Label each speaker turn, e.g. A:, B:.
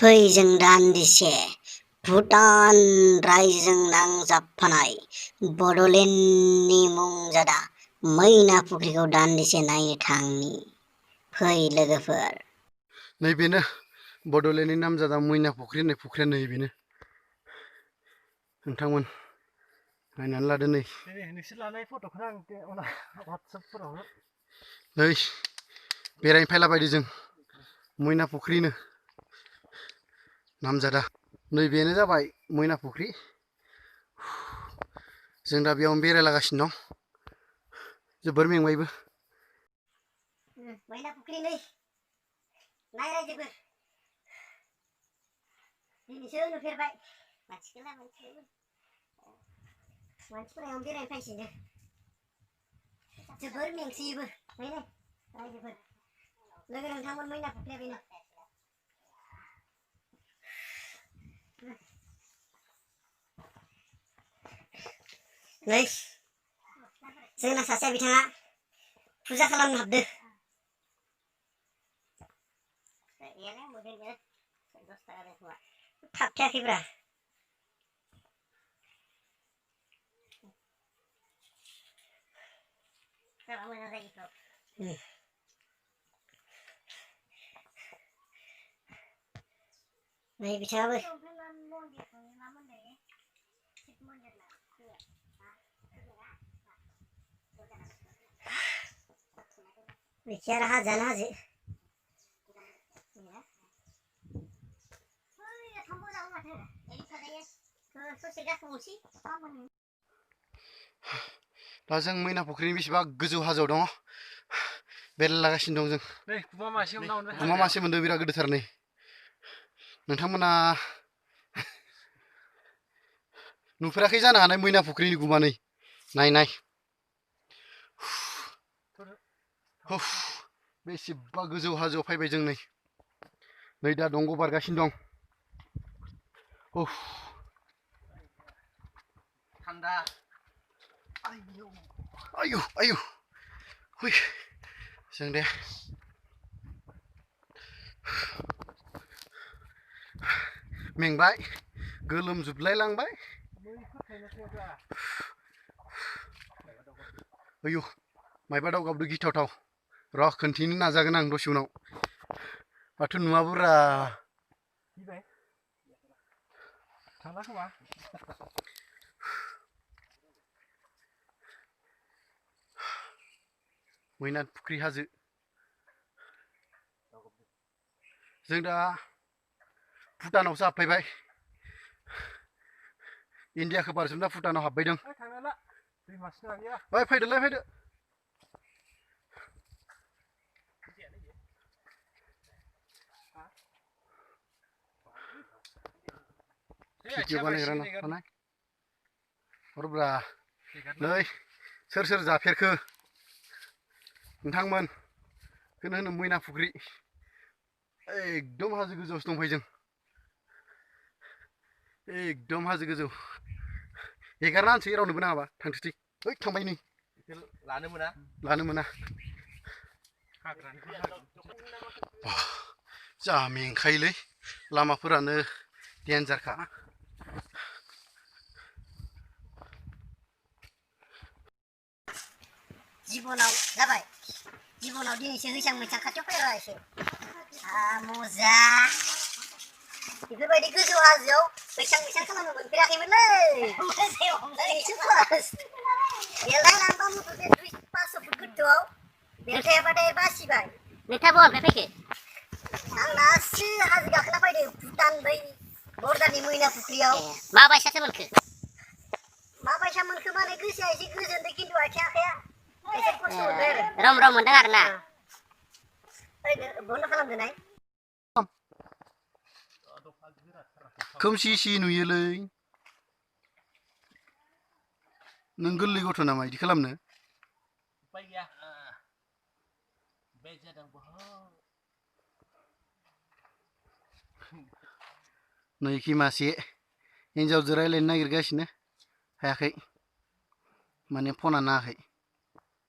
A: फै जों दान्दिसे भुटान रायजों नांजाबफानाय बड'लेण्डनि मुंजादा मैना फुख्रिखौ दान्दिसे नायनो थांनि। फै लोगोफोर।
B: नैबेनो बड'लेण्डनि नामजादा मैना फुख्रि होननाय फुख्रिया नैबेनो। नोंथांमोन नायनानै लादो नै।
C: नोंसोर लानाय फट'खौ आं वाट्सएपफोराव
B: नै बेरायनो फैलाबायदो जों मैना फुख्रिनो नामजादा। नैबेनो जाबाय मैना फुख्रि। जों दा बेयावनो बेरायलागासिनो दं। जोबोर मेंबायबो।
A: मैना फुख्रि नै नाय रायजोफोर। दिनैसो नुफेरबाय मानसिफोरा बेयावनो बेरायनो फैसिनो। जोबोर मेंसोयोबो नायनाय रायजोफोर। लोगो नोंथांमोन मैना फुख्रिया बेनो। नै जोंना सासेया बिथाङा फुजा खालामनो हाबदो। थाबथायाखैब्रा। नै बिथाङाबो बेखि आरो हाजोआनो हाजो।
B: दा जों मैना फुख्रिनि बेसेबा गोजौ हाजोआव दङ। बेरायलागासिनो दं जों। गुमा मासे मोनदों बिराद गिदिरथार नै। नोंथांमोना नुफेराखै जानो हानाय मैना फुख्रिनि गुमा नै। नाय बेसेबा गोजौ हाजोआव फैबाय जों नै। नै दा दंग' बारगासिनो दं। थान्दा। आयु हुइ जों दे मेंबाय गोलोमजोबलाय लांबाय। आयु मायबा दावगाबदो गिथावथाव। र' खोन्थिनो नाजागोन आं दसे उनाव। माथो नुवाबोरा। मैना फुख्रि हाजो। जों दा भुटानावसो हाबफैबाय। इण्डियाखौ बारजोबना भुटानाव हाबबायदों। ओइ फैदो। भिडिअ बानायग्रा नाथानाय हरब्रा। नै सोर जाफेरखो नोंथांमोन बेखौनो होनो मैना फुख्रि। एकदम हाजो गोजौआवसो दंफायो जों। एकदम हाजो गोजौ। एगारना होनसै रावनोबो नाङाबा थांथोंसै। ओइ थांबाय नै। लानो मोना। जा मेंखायोलै लामाफोरानो देन्जारखा।
A: जिबनाव जाबाय। जिबनाव दिनैसो हैसां मैसां खाथियाव फैबाय एसे। मजा। बेफोरबायदि गोजौ हाजोआव बैसां खालामनो मोनफेराखैमोनलै। दिनैसो फार्स्ट। बेलथाय लांबा मथ'थे 500 फुट गोथौआव बेलथायाबाथाय बासिबाय। नोंथाङा बहानिफ्राय फैखो? आं दासो हाजो गाखोना फैदों भुटान बै बर्डारनि मैना फुख्रियाव। माबायसासो मोनखो? माबायसा मोनखो माने गोसोआ एसे गोजोनदों खिन्थु आथिं आखाया एसे खस्थ' मोनदों आरो। रम मोनदों आरो ना? बन्द' खालामदोनाय।
B: खोमसि नुयोलै। नों गोरलै गथ' नामा इदि खालामनो? नैखि मासे हिन्जावजों रायलायनो नागिरगासिनो हायाखै माने फना नाङाखै।